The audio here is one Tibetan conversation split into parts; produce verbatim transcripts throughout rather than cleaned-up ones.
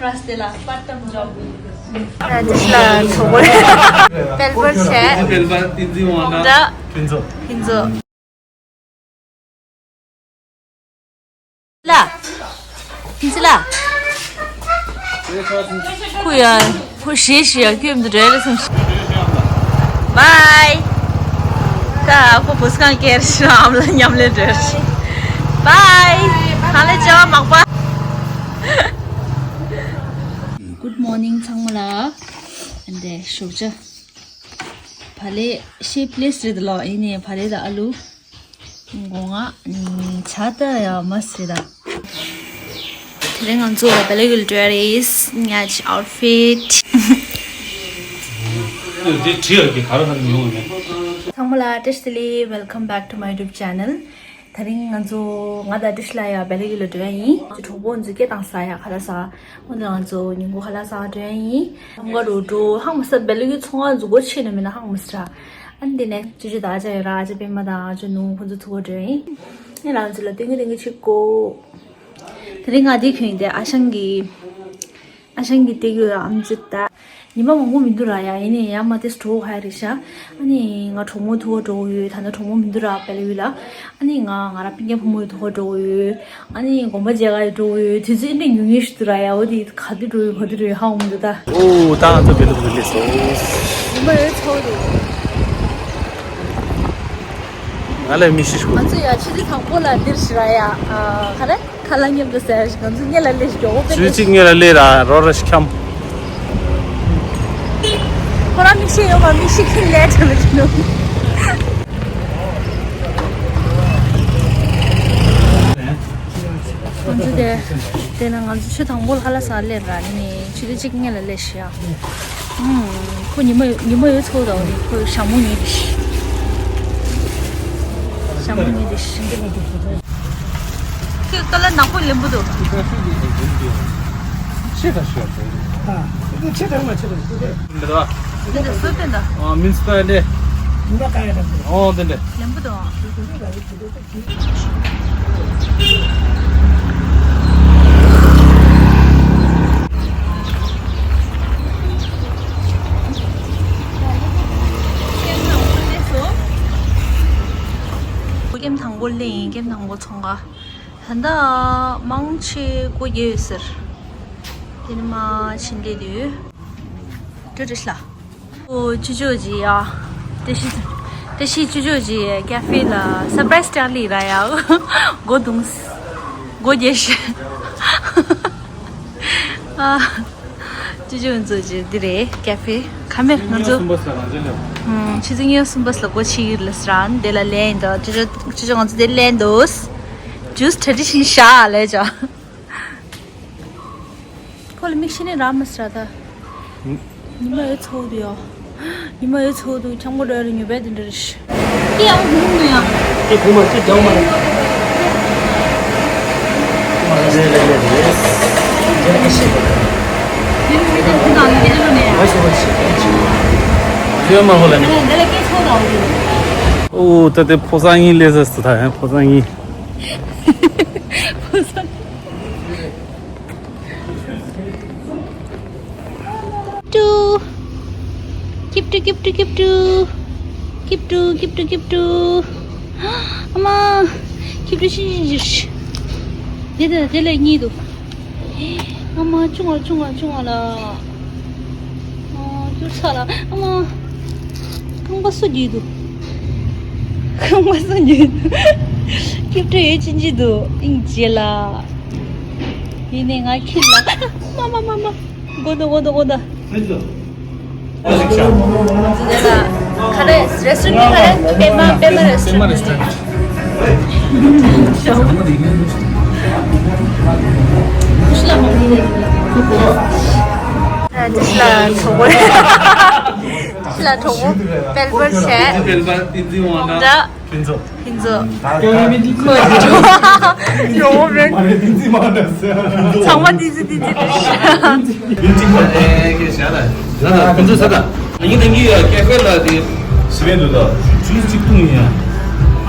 ར་སྟེ་ལ་པར་ཏམ་འཇོག་ར་ཇི་ལ་ཚོགས་པར་སྤེལ་པར་བྱས། སྤེལ་པ་ཏིན་ཛི་ཝང་ད་ད་ཕིན་ཛོ། ཕིན་ཛོ། ལ། ཕིན་ཛི་ལ། ཁུ་ཡ། ཁུ་ཞེ་ཞེ་ཡ་ཁྱོད་མི་འདྲ་ལ་སོང་ཞིག་བའི། ད་ཁོ་བུ་སྐང་ཀེར་ཤི་ཨམ་ལ་མཉམ་ལས་འདྲ་ཞིག་བའི། ཧ་ལས་བྱ་བ་མག་པ། Good morning ཚང་མ་ལ། འདི་ཞོགས་ཇ། བ་ལེ་ཤེ་པི་ལེ་སི་རེད་ལོ། ཨེ་ནས་བ་ལེ་དང་ཨ་ལུ། མགོ་ང་ཇ་ད་ཡ་མ་སི་རེད་ད། དེ་རིང་ང་ཚོ་བ་ལེ་གུལ་ཌེ་རེས་ཉ་ཆ་ཨའུ་ཊི་ཕིཊ། འདི་བྲིས་ཡོད་ཀྱི་ག་རེ་ག་རེ་མི་ཡོང་ནས། ཚང་མ་ལ་བཀྲ་ཤིས་བདེ་ལེགས། Welcome back to my YouTube channel. དེ་རིང་ང་ཚོ་ང་དང་ཏྲི་ཤི་ལ་ཡ་བེ་ལི་གི་ལ་འགྲོ་ཡ་ཡིན། ཅི་གྲོགས་པོ་ང་ཚོ་སྐད་བཏང་ས་ཡ་ཁ་ལ་ས། འོ་ན་ང་ཚོ་ཉིན་གུང་ཁ་ལ་ས་འགྲོ་ཡ་ཡིན། ང་རུ་འགྲོ་ཧང་མ་ས་བེ་ལི་གི་ཚོང་ང་ཚོ་སྒོ་ཕྱེ་ནས་མིན་ན་ཧང་མ་ས་ར། ཨ་ནི་དེ་ནས་ཅི་ཅི་ད་ཨ་ཅག་ཡོད་ར། ཨ་ཅག་པད་མ་དང་ཨ་ཅག་ནུ་ཁོ་ཚོ་ཚུར་འགྲོ་ཡ་ཡིན། ཨ་ནི་ང་ཚོ་ལ་ཏིང་གི་ཏིང་གི་ཆིག་གོ་དེ་རིང་ང་དེ་ཁྱོད་ཡིན་ཏེ་ཨ་ཞང་གི་ཨ་ཞང་གི་སྟེགས་ཡོད་ཨམ་ཙི་ད། ཉི་མ་མང་པོ་མི་འདུག་ར་ཡ། ཡིན་ནའི་ཡ་མ་དེ་སྤྲོ་ཧ་རེ་ཤ། ཨ་ནི་ང་གྲོགས་མོ་ཐུག་ག་འགྲོ་གི་ཡོད། ད་ནི་གྲོགས་མོ་མི་འདུག་ར་བེ་ལི་གུལ་ལ། ཨ་ནི་ང་ང་ར་སྤུན་ཀྱག་ཕོ་མོ་ཡི་ཐུག་ག་འགྲོ་གི་ཡོད། ཨ་ནི་དགོན་པ་མཇལ་ག་ཡི་འགྲོ་གི་ཡོད། དུས་ཚོད་འདི་ཉུང་ཉུང་ཞིག་འདུག་ར་ཡ། འོ་དེ་ག་དུས་འགྲོ་ཡོད་ག་དུས་འགྲོ་ཡོད་ཧ་འོང་མི་འདུག་ད། ཨོ་ད་ང་ཚོ་བེ་ལི་གུལ་སླེབས་སོང་། ཉི་མ་ཡོད་ཚོགས་འདུག་ང་ལ་མི་ཤི་ཤོག་ང་ཚོ་ཡ་ཆུ་ཚོད་དང་པོ་ལ་འདིར་ཞི་ར་ཡ། ཨ་ག་རེ། ཁ་ལག་མཉམ་དུ་ཟ་ཡ་ཞིག་ང་ཚོ་སྔོན་ལ་སླེབས་ཤིག་འོ་པེ་ཆུ་ཚོད་གཅིག་སྔོན་ལ་སླེབས་ར་རོ་ར་ཞིག་འཁྱམ། ཁོ་རང་མིག་ཤེལ་ཡོད་མ་མིག་ཤེལ་ཁྱེར་ལས་བྲལ་ལ་ཅི་ནོ། ང་ཚོ་དེ་དེ་ན་ང་ཚོ་ཆུ་དང་པོ་ལ་ཁ་ལག་ཟ་སླེབས་ར་ནི་ཆུ་ཚོད་གཅིག་སྔོན་ལ་སླེབས་ཤག་ཨུམ། ཁོ་ཉི་མ་ཉི་མ་ཡོད་ཚོད་དང་ཁོ་ཞྭ་མོ་ཉལ་གི་ཤི། ཞྭ་མོ་ཉལ་གི་ཤི། ཁྱོད་ཀ་ལ་ནག་པོ་ལེན་པོ་འདུག་ཆེ་ད་ཤོད། ཨ། ཆེ་ད་མ་ཆེ་ད། འདི་ད། འདི་ད་སུ་བསྟན་ད། ཨ་མིན་སི་ད་ལེ། ཨོ་དེ་འདྲ། ལེན་པོ་འདུག་ཀེམ་དང་པོ་ལེན་ཡིན། ཀེམ་དང་པོ་ཚོང་ཁང་། ད་ལྟ་མང་ཆེ་སྒོ་རྒྱག་ཡོད་ཟེར། དེ་ནི་མ་ཕྱིན་ལེ་དུས། ཏྲི་ཏྲི་ལ། ཨོ་ཅི་ཅོ་ཇི་ཡ། ཏྲི་ཤི་ཏྲི་ཤི་ཅི་ཅོ་ཇི་ཀེ་ཧྥེ་ལ་སར་པ་རའི་སི་ཏྲ་ལི་ར་ཡ། སྒོ་རྡུང་། སྒོ་རྒྱག་ཤི། ཨ། ཅི་ཅོ་ང་ཚོ་ཇི་འདི་རེད་ཀེ་ཧྥེ། ཁ་མེར་ང་ཚོ། ཨུམ། ཆུ་ཚོད་ཉི་ཤུ་གསུམ་པ་ལ་སྒོ་ཕྱེ་གི་ལ་སི་ར་འདི་ལ་ལེན་ཡིན་ད། ཅི་ཅོ་ཅི་ཅོ་ང་ཚོ་འདི་ལེན་འདུག་ཇུས་ཊེ་རེ་ཌི་ཤན་ཤ་ལས་ཅོ། ཁོ་ལ་མིག་ཤེལ་ནི་རག་མ་སོང་ད། ཉི་མ་ཡོད་ཚོད་འདུག་ཡ། ཉི་མ་ཡོད་ཚོད་འདུག་ཁྱང་པོ་འགྲོ་ཡ་ལ་ཉོ་བས་དེ་འདྲ་རེད་ཤི། ཀྱེ་ཡང་གུང་ནུ་ཡ། ཀྱེ་གུང་མ་ཀྱེ་རྒྱང་མ་རེད། ཨོ་ད་དེ་ཕོ་སང་ཡིན་ལས་ཟེར་སུ་ད་ཡང་ཕོ་སང་ཡིན། ཕོ་སང་། ཀིབ་ཀྲུ། ཀིབ་ཀྲུ་ཀིབ་ཀྲུ་ཀིབ་ཀྲུ། ཀིབ་ཀྲུ་ཀིབ་ཀྲུ་ཀིབ་ཀྲུ། ཨ་མ། ཀིབ་ཀྲུ་ཤིན་ཤིན་ཤིན། དེ་དེ་དེ་ལས་གཉིས་འདུག་ཨ་མ་ཆུང་བ་ཆུང་བ་ཆུང་བ་ལ། ཨ་ཀྱུར་ཚ་ལ་ཨ་མ། རྐང་པ་སུ་རྒྱུས་འདུག་རྐང་པ་སུ་རྒྱུས་འདུག་ཀིབ་ཀྲུ་ཡོད་ཅི་ཅི་འདུག་ཨིན་ཇེ་ལ། ཡིན་ནས་ང་ཁྱིམ་ལ། མ་མ་མ་མ། དགོ་ད་དགོ་ད་དགོ་ད། འདི་ལ་ག་རེ་རེ་སི་ཊོ་རན་ག་རེ་པད་མ་པད་མ་རེ་སི་ཊོ་རན། འདི་ལ་གྲོགས་པོ། འདི་ལ་གྲོགས་པོ་སྤེལ་པར་བྱས། སྤེལ་པ་ཏིན་ཛི་ཝང་ད། ཕིན་ཛོ། ཕིན་ཛོ། ཁོ་ཡོ་མེན། ཚང་མ་ཏིན་ཛི་ཏིན་ཛི་རེད། ཕིན་ཛོ་ས་ད། ཡིན་ད་ངི་ཡ་ཀེ་ཧྥེ་ལ་དེ་སི་བེ་འདུག་ད། ཇུས་གཅིག་བཏུང་ཡིན་ཡ།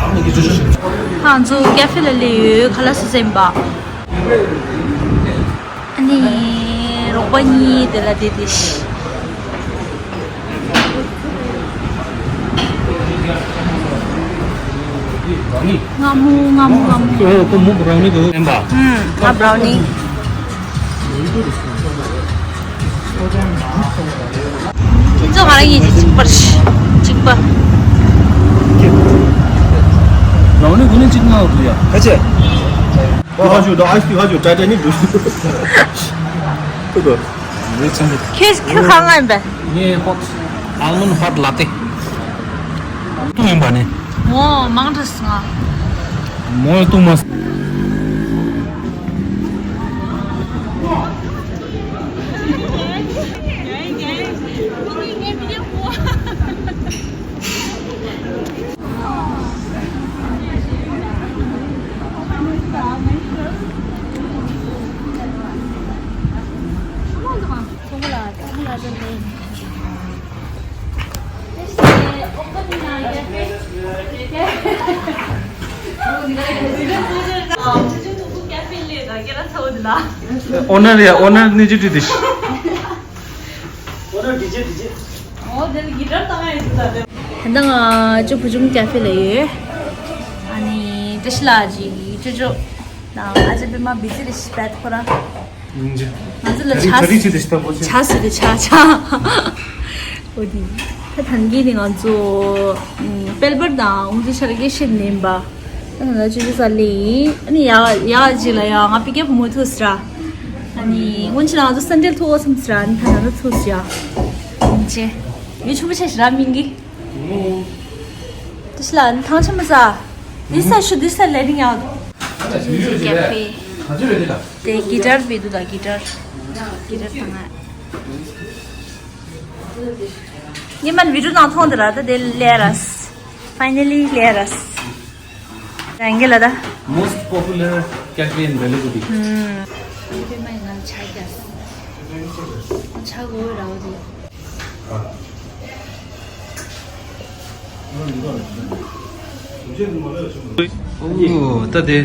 ཨ་མ་གི་ཇུས་ཤིག་ང་ཚོ་ཀེ་ཧྥེ་ལ་སླེབས་ཡོད། ཁ་ལག་སུ་སེམས་པ། ཨ་ནི། རོགས་པ་གཉིས་དེ་ལ་དེ་དེ་ཤི། ང་མོ་ང་མོ་ང་མོ། ཁོ་མོ་བུ་རང་ནི་དུ་ཨེམ་པ། ང་བུ་རང་ནི། ཁྱེད་ཚོ་ང་རང་གཉིས་ཀྱི་གཅིག་པར་གཅིག་པ། རང་ནི་དུ་ནི་གཅིག་ང་འོ་དུ་ཡ། ཁ་ཆེ། དུ་ཧ་ཞུ་དུ་ཨ་ཞུ་ཧ་ཞུ་ཏྲ་ཏྲ་ནི་དུ་ཞུ། དུ་དུ། ཁྱོད་ཁྱོད་གང་ང་ཡིན་པས། ངས་ཧོ་ཊི་ཨལ་མོན་ཌི་ཧོ་ཊི་ལ་ཏེ། ཏུ་ཡིན་པ་ནི། མོ་མང་དྲགས་སོང་ང་། མོ་ཏུ་མ། ཨོ་ནར་ཡ་ཨོ་ནར་ནི་ཅི་ཏི་ཏི་ཤི། ད་ང་ཅོ་བུ་ཆུང་ཀེ་ཧྥེ་ལ་ཡོད། ཨ་ནི་བཀྲ་ཤིས་ལགས་ཀྱི་ཅོ་ཅོ་དང་ཨ་ཅེ་པད་མ་བི་ཛི་རེད་ཤི་པད་ཁོ་རང་། ང་ཚོ་ལ་ཆ་ཆ་རིགས་ཆི་དེ་ཤི་ད་པོ་ཆེ། ཆ་སི་དེ་ཆ་ཆ། འོ་དེ། ད་ཐང་གི་ནི་ང་ཚོ་ཨམ་དཔལ་འབར་དང་ཨུང་ཚོ་ཤར་གྱི་ཤེད་ནེམ་པ། ད་ང་ཚོ་ཅི་ཟ་ལེ་ཡིན། ཨ་ནི་ཡ་ཡ་ཅི་ལ་ཡ་ང་པི་ཀེ་བུ་མོ་ཐུག་སི་ར། ཨ་ནི་སྔོན་ཆད་ང་ཚོ་སན་ཌེ་ཐུག་འོ་སམ་སི་ར། ཨ་ནི་ད་ང་ཚོ་ཐུག་སི་ཡ། ཡིན་ཅེ། ཡུ་ཆུ་བུ་ཆ་ཤི་ར་མིན་གི། ཏི་ཤི་ལ་ཨ་ནི་ཐང་ཆ་མ་ཟ། This I should, this I letting out. ཀེ་ཧྥེ། དེ་གི་ཊར་བི་དུ་ད་གི་ཊར། གི་ཊར་ཐང་ང་། ཉི་མ་བི་ཌིའོ་ནང་མཐོང་དེ་ར་ད་དེ་ལེ་ར་སི། Finally ལེ་ར་སི། རང་གི་ལ་ད། Most popular cafe in Belagudi. ཧུམ། ཡི་པེ་མ་ཡི་ང་ཆ་རྒྱ་སི། ཆ་གོ་རའོ་དེ། ཨོ་ད་དེ་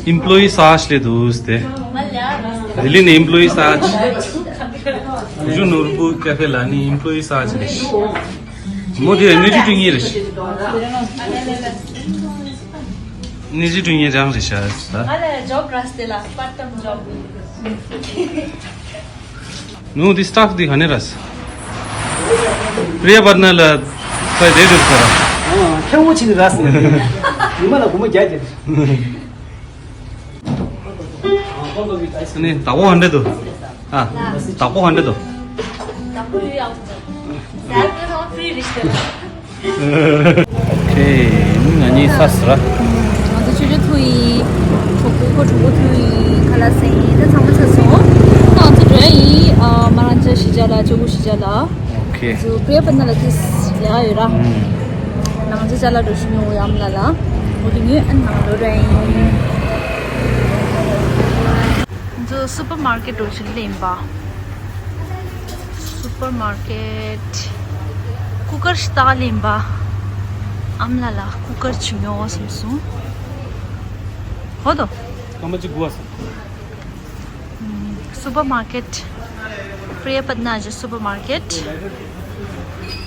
ཨིམ་པོ་ལོ་ཡི་སཱ་ལེ་དུས་དེ། དེ་ལི་ནི་ཨིམ་པོ་ལོ་ཡི་སཱ་ལེ། བུ་ཆུང་ནོར་བུ་ཀེ་ཧྥེ་ལ་ནི་ཨིམ་པོ་ལོ་ཡི་སཱ་ལེ། མོ་དེ་སྣོད་བཅུད་སྤྲོད་མཁན་རེད། སྣོད་བཅུད་སྤྲོད་མཁན་རང་རེད་ཤག་ད། ང་ལ་ཇོབ་ར་སི་དེ་ལ་པར་ཊ་ཊའིམ་ཇོབ། ནུ་དེ་སི་ཊཱཕ་དེ་ག་ནས་ར་སི། པྲི་ཡ་པད་ན་ལ་ཕ་རེད་འགྲོ་ཁོ་ར། ཨ་ཁྱེད་འོ་ཆི་ནི་ར་སི། ཉི་མ་ལ་སྒོར་མོ་བརྒྱ་བརྒྱ། ནི་བདག་པོ་ཧན་འདྲེ་དོ། ཨ། བདག་པོ་ཧན་འདྲེ་དོ། བདག་པོ་ཡོད་ཡག་ཟ་ཡག་ཏུ་ཧོ་ཕི་རི་ཤི། ཨོ་ཁེ། ང་གཉིས་ས་སི་ར། ང་ཚོ་ཆུ་ཆུ་ཐུ་ཡི། གྲོགས་པོ་ཁོ་གྲོགས་པོ་ཐུ་ཡི་ཁ་ལག་ཟས་ཡིན་ད་ཚང་མ་ཚར་སོང་། ད་ང་ཚོ་འགྲོ་ཡ་ཡིན། ཨ་མ་རང་ཅག་ཤི་ཅག་ལ་ཅོ་གུ་ཤི་ཅག་ལ། ཨོ་ཁེ། ང་ཚོ་པྲི་ཡ་པད་ན་ལ་ཏིས་ལས་ཡོད་ར། ང་ཚོ་ཅ་ལག་འགྲོ་ཤི་ཉོ་ཡམ་ལ་ལ། འོ་དེ་ཉོས་ཨ་ནང་འགྲོ་ར་ཡིན། ང་ཚོ་སུ་པར་མར་ཀེཊ་འགྲོ་ཤི་ལེན་པ། སུ་པར་མར་ཀེཊ། ཀུ་ཀར་ཞིག་ལྟ་ག་ལེན་པ། ཨམ་ལ་ལ་ཀུ་ཀར་ཅིག་ཉོ་བསམ་སོང་། ཧོ་དོ། སྐར་མ་གཅིག་དགུ་བ་སོང་། ཨམ། སུ་པར་མར་ཀེཊ། པྲི་ཡ་པད་ན་གི་སུ་པར་མར་ཀེཊ།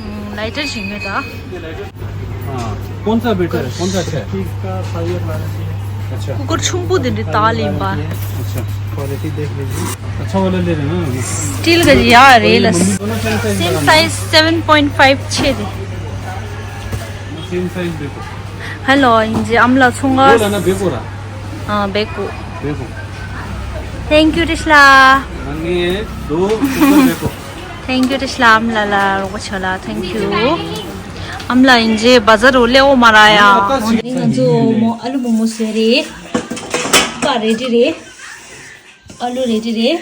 ཨམ། ལའི་ཊར་ཞིག་ཉོས་ད། हाँ, कौन सा बेटर है? कौन सा अच्छा है? इसका फाइव ईयर वारंटी है। अच्छा। ཀུ་ཀར་ཆུང་པོ་དེ་འདྲ་ལྟ་ག་ལེན་པ། अच्छा। क्वालिटी देख लीजिए। अच्छा वाला ले रहे हैं ना? སི་ཊིལ་གི་ཡ་རེད་ལ། दोनों सेम साइज है। Same size seven point five ཆེ་དེ། same size देखो। ཧེ་ལོ། ཡིན་གྱི་ཨམ་ལ་ཚོང་ཁང་། वो लाना बेको रहा। ཨ་བེ་ཀུ། Beko. Thank you ཏི་ཤ་ལ། ང་ནི་དོ་ཁུ་པར་མེད་གོ། Thank you ཏི་ཤ་ལ། ཨམ་ལ་ལ་རོགས་པ་བྱོས་ལ། Thank you། ཨམ་ལ་ཡིན་གྱི་བ་ཛར་རུ་སླེབས་འོ་མ་ར་ཡ། ང་ཚོ་མོ་ཨ་ལུ་མོག་མོག་བཟོས་རེད། པ་རེ་ཌི་རེད། ཨ་ལུ་རེ་ཌི་རེད།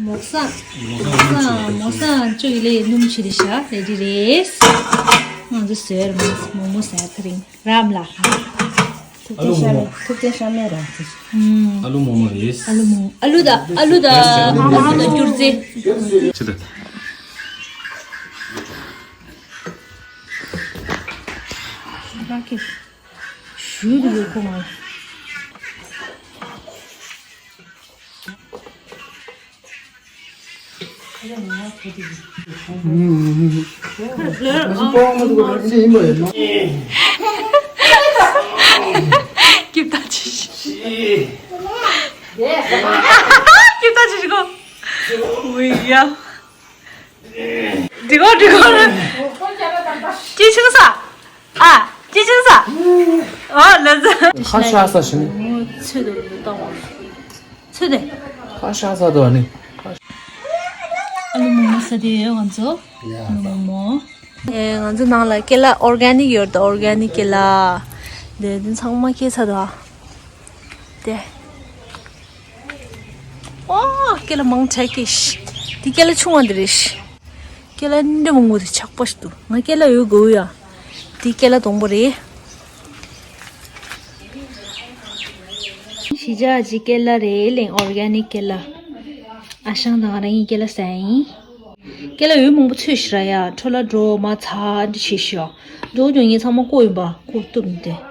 མོག་སང་། མོག་སང་མོག་སང་ཅོ་ཡི་ལེ་སྣུམ་ཆུ་རེད་ཤག་རེ་ཌི་རེད། ང་ཚོ་བཟོས་རེད་མོག་མོག་བཟོས་ཐ་རིང་ར་ཨམ་ལ། ཐུབ་བསྟན་ཤ་མེད། ཐུབ་བསྟན་ཤ་མེད་ར། ཨུམ། ཨ་ལུ་མོག་མོག་རེད། ཨ་ལུ་མོག་མོག་ཨ་ལུ་ད་ཨ་ལུ་ད་ཧང་ཧང་དུ་སྐྱུར་རྩི། ཆི་ད། ཞུ་དུ་ཡོད་ཁོ་མ། ཨུམ། ཨུམ། ཨུམ། སྐྱིད་ད་ཅི་ཞིག་སྐྱིད་ད་ཅི་ཞིག་གོ། འོ་ཡ། འགྲིག་གོ། འགྲིག་གོ། ཅི་ཆིང་ས། ཨ། ཅི་ཆིང་ས། ཨོ་ལ་ཟ། ཁ་ཤ་ས་ཞིང་། ཚོད་དུ་བཏང་བ། ཚོད་དེ། ཁ་ཤ་ས་དུ་ཨ་ནི། ཨ་ལུ་མོག་མོག་ཟ་དེ་ཡོད་ང་ཚོ། ཨ་ལུ་མོག་མོག་ཨེ། ང་ཚོ་ནང་ལ་ཀེ་ལ་ཨོར་ག་ནིག་ཡོད་དོ། ཨོར་ག་ནིག་ཀེ་ལ། དེ་དེ་ཚང་མ་སྐྱེས་ཚར་དོ། དེ། ཨོ། ཀེ་ལ་མང་དྲགས་ཀྱི་ཤི། དེ་ཀེ་ལ་ཆུང་བ་འདི་རེད་ཤི། ཀེ་ལ་འདི་མང་པོ་དེ་ཆག་པ་ཞིག་འདུག་ང་ཀེ་ལ་ཡོད་དགོས་ཡ། དེ་ཀེ་ལ་དང་པོ་རེད། ཤི་ཇ་ཇི་ཀེ་ལ་རེད་ལེ། ཨོར་ག་ནིག་ཀེ་ལ། ཨ་ཞང་དང་ང་རང་གཉིས་ཀེ་ལ་ཟ་ཡིན། ཀེ་ལ་འོད་མང་པོ་ཚོས་ཤི་ར་ཡ། འཕྲོ་ལ་འགྲོ་མ་ཚ་འདི་ཆེ་ཤོ། འགྲོ་ཀྱང་ངས་ཚང་མ་བཀོག་ཡིན་པ། བཀོག་གཏུབ་མི་དེ།